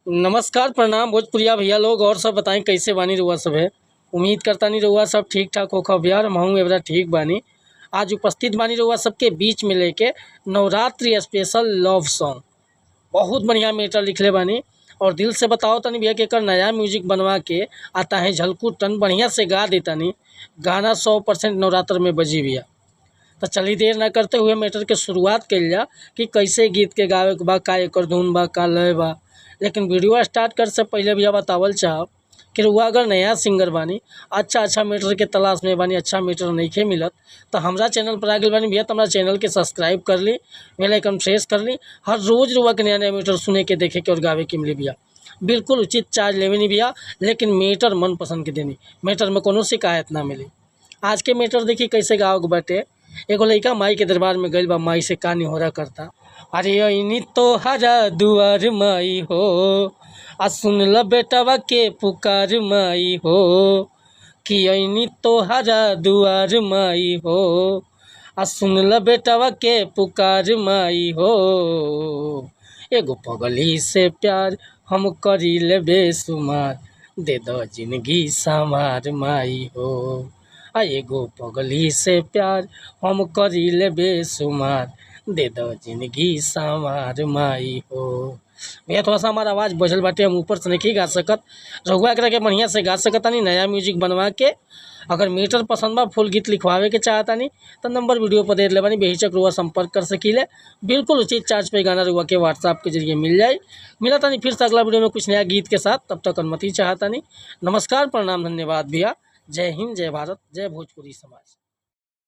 नमस्कार, प्रणाम भोजपुरिया भैया लोग। और सब बताई कैसे बानी रउआ सब है। उम्मीद करतानी रउआ सब ठीक ठाक होखब यार। हमहू एबरा ठीक बानी। आज उपस्थित बानी रउआ सबके बीच में लेके नवरात्रि स्पेशल लव सॉन्ग। बहुत बढ़िया मैटर लिखले बानी और दिल से बताओ तनी भैया कि एकर नया म्यूजिक बनवा के आ ताहे झलकू टन बढ़िया से गा देतानी। गाना 100% नवरात्र में बजी भैया। तो चली देर ना करते हुए मैटर के शुरुआत कइल जा कि कैसे गीत के गावे के बा, का एकर धुन बा, का लय बा। लेकिन वीडियो स्टार्ट करे से पहले भैया बतावल चाहब कि रउआ अगर नया सिंगर बानी, अच्छा अच्छा मैटर के तलाश में बानी, अच्छा मैटर नइखे मिलत तो हमरा चैनल पर आ गइल बानी भैया, तो हमरा चैनल के सब्सक्राइब कर ली, बेल आइकन प्रेस कर ली। हर रोज़ रउआ के नया नया मैटर सुने के, देखे के और गावे के मिली भैया। बिल्कुल उचित चार्ज लेवे नहीं भैया, लेकिन मैटर मन पसंद के देनी, मैटर में कोनो शिकायत ना मिली। आज के मैटर देखी कैसे गावे के बाटे। एगो लइका माई के दरबार में गइल बा, माई से का निहोरा करता। अरे अइनी तोहरा दुआर माई हो, आ सुन ल बेटवा के पुकार माई हो, कि अइनी तोहरा दुआर माई हो, आ सुन ल बेटवा के पुकार माई हो। एगो पगली से प्यार हम करी ले बेसुमार, दे दो जिंदगी संवार माई हो। आ एगो पगली से प्यार हम करी ले बेसुमार, दे दो जिंदगी संवार माई हो। भैया थोड़ा सा हमारा आवाज़ बजल बाटे, हम ऊपर से नहीं गा सकत। रउआ एकरा के बढ़िया से गा सकतानी नया म्यूजिक बनवा के। अगर मीटर पसंद बा, फुल गीत लिखवावे के चाहतानी तो नंबर वीडियो पर दे देले बानी, बेहिचक रउआ संपर्क कर सकीले। बिल्कुल उचित चार्ज पे गाना रउआ के व्हाट्सएप के जरिए मिल जाई। मिला तानी फिर से अगला वीडियो में कुछ नया गीत के साथ। तब तक अनुमति चाहतानी। नमस्कार, प्रणाम, धन्यवाद भैया। जय हिंद, जय भारत, जय भोजपुरी समाज।